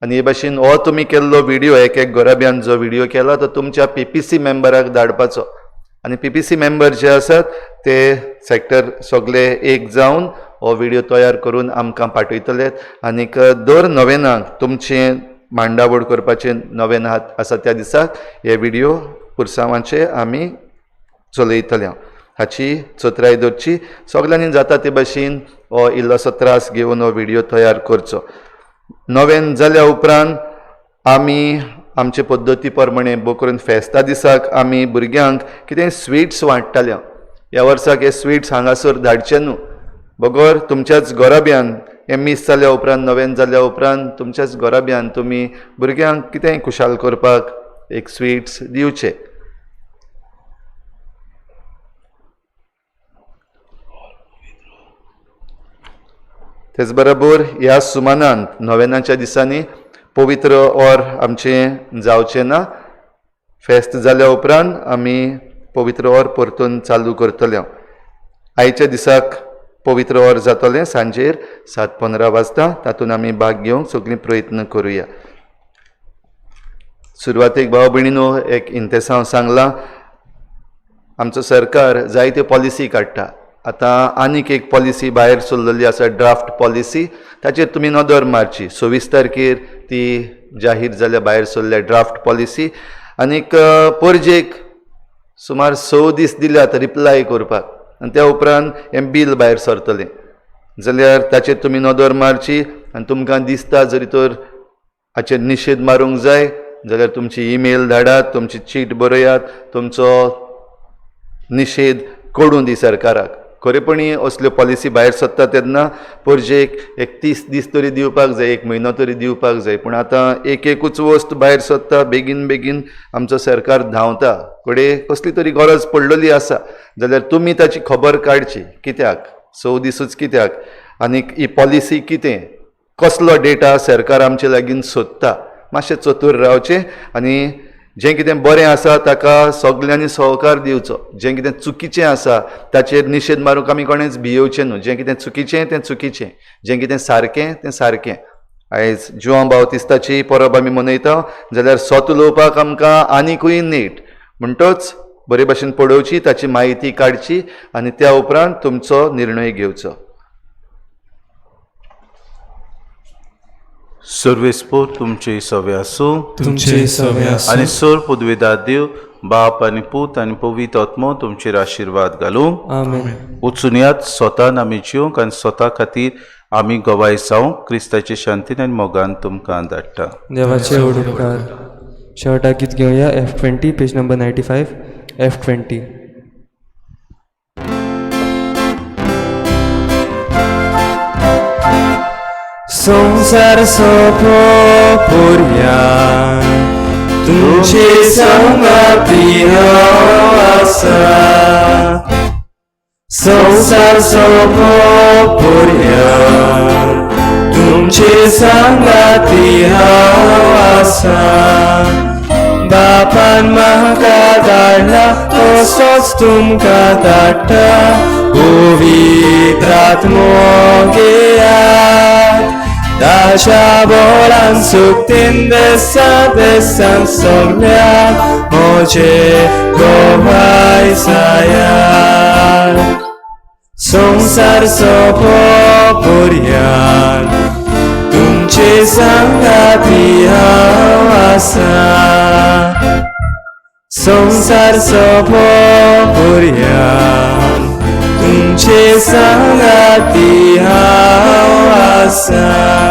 Speaker 3: आनी हे भाशेन हो तुमी केल्लो व्हिडियो एक एक घराब्यान जो व्हिडियो केला तो तुमच्या पीपीसी मेंबराक धाडपाचो आनी पीपीसी मेंबर जे आसात ते सॅक्टर सगळे एक जावन हो व्हिडियो तयार करून आमकां पाठयतले. आनीक दर नोवेनाक तुमचें मांडावड करपाचें नोवेन आसा त्या दिसाक हे व्हिडियो पुरसांवाचे आमी चलयतले. हाची चतुराय दवरची. सगल्यांनी जाता ते भाशेन हो इल्लोसो त्रास घेवन हो व्हिडियो तयार करचो. नोवेन जाल्या उपरांत आमी आमचे पद्दती प्रमाणे भोव करून फेस्ता दिसाक आमी भुरग्यांक कितें स्विट्स वांट्टाले. ह्या वर्साक हे स्विट्स हांगासर धाडचे न्हू, बगर तुमच्याच घराब्यान हें मीस जाल्या उपरांत नोवेन जाल्या उपरांत तुमच्याच घराब्यान तुमी भुरग्यांक कितेंय खुशाल करपाक एक स्विट्स दिवचे. तेच बरोबर ह्या सुमानांत नोवेनाच्या दिसांनी पवित्र और आमचें जावचें ना. फेस्त जाल्या उपरांत आमी पवित्र और परतून चालू करतले. आयच्या दिसाक पवित्र और जातलें सांजेर 7:15 वाजता, तातूंत आमी भाग घेवंक सगळीं प्रयत्न करुया. सुरवातेक भाव भयणीनो एक इंतेसांव सांगलां, आमचो सरकार जायत्यो पॉलिसी काडटा. आतां आनीक एक पॉलिसी भायर सरलेली आसा, ड्राफ्ट पॉलिसी, ताचेर तुमी नदर मारची. 26 तारखेर ती जाहीर जाल्या, भायर सरल्या ड्राफ्ट पॉलिसी. आनीक परजेक सुमार 6 दीस दिल्यात रिप्लाय करपाक आनी त्या उपरांत हें बील भायर सरतलें. जाल्यार ताचेर तुमी नदर मारची आनी तुमकां दिसता जरी तर हाचेर निशेध मारूंक जाय जाल्यार तुमची ईमेल धाडात, तुमची चीट बरयात, तुमचो निशेध कळूं दी सरकाराक. खरेपणी असल्यो पॉलिसी भायर सरता तेन्ना परजेक एक 30 दीस तरी दिवपाक जाय, 1 म्हयनो तरी दिवपाक जाय. पूण आतां एक एकूच वस्त भायर सरता, बेगीन बेगीन आमचो सरकार धांवता, कडेन कसली तरी गरज पडलेली आसा जाल्यार तुमी ताची खबर काडची. कित्याक 6 दिसूच कित्याक, आनीक ही पॉलिसी कितें, कसलो डेटा सरकार आमचे लागीं सोदता, मातशें चतूर रावचें आनी जें कितें बरें आसा ताका सगल्यांनी सहकार दिवचो. जें कितें चुकीचें आसा ताचेर निशेध मारूंक आमी कोणेंच भियेवचें न्हू. जें कितें चुकीचें तें चुकीचें, जें कितें सारकें तें सारकें. आयज जुआंव बावतिस्ताची परब आमी मनयता जाल्यार सत उलोवपाक आमकां आनिकूय नेट, म्हणटच बरे भाशेन पळोवची, ताची म्हायती काडची आनी त्या उपरांत तुमचो निर्णय घेवचो.
Speaker 5: सर्वेस्पोर तुमचे सवे आसूं.
Speaker 7: तुमचे सवे आसूं.
Speaker 5: आनी सोर पुदवेदार देव बाप आनी पूत आनी पवित्र आत्मो तुमचेर आशिर्वाद घालूं.
Speaker 4: आमेन.
Speaker 5: वचून स्वतान आमी जिवंक आनी स्वता खातीर आमी गवाय जावंक क्रिस्ताचे शांतीन आनी मोगान तुमकां धाडटा.
Speaker 4: देवाचे व्हड उपकार. शेवटाक गीत घेवया F 20 page number 95 F 20.
Speaker 7: संवसार सोपो पुरयान तुमचे संगाती हांव आसा. संवसार सोपो पुरयान तुमचे संगाती हांव आसा. बापान म्हाका धाडला तसोच तुमकां धाडटा पवित्र आत्मो घेयात. ताच्या बोलान सुकतीन देसा देसान सगल्याक म्हजे गोवाय जायात. संवसार सोपो पुरयान तुमचे संगाती हांव आसा. संवसार सोपो पुरयान तुमचे संगाती हांव आसा.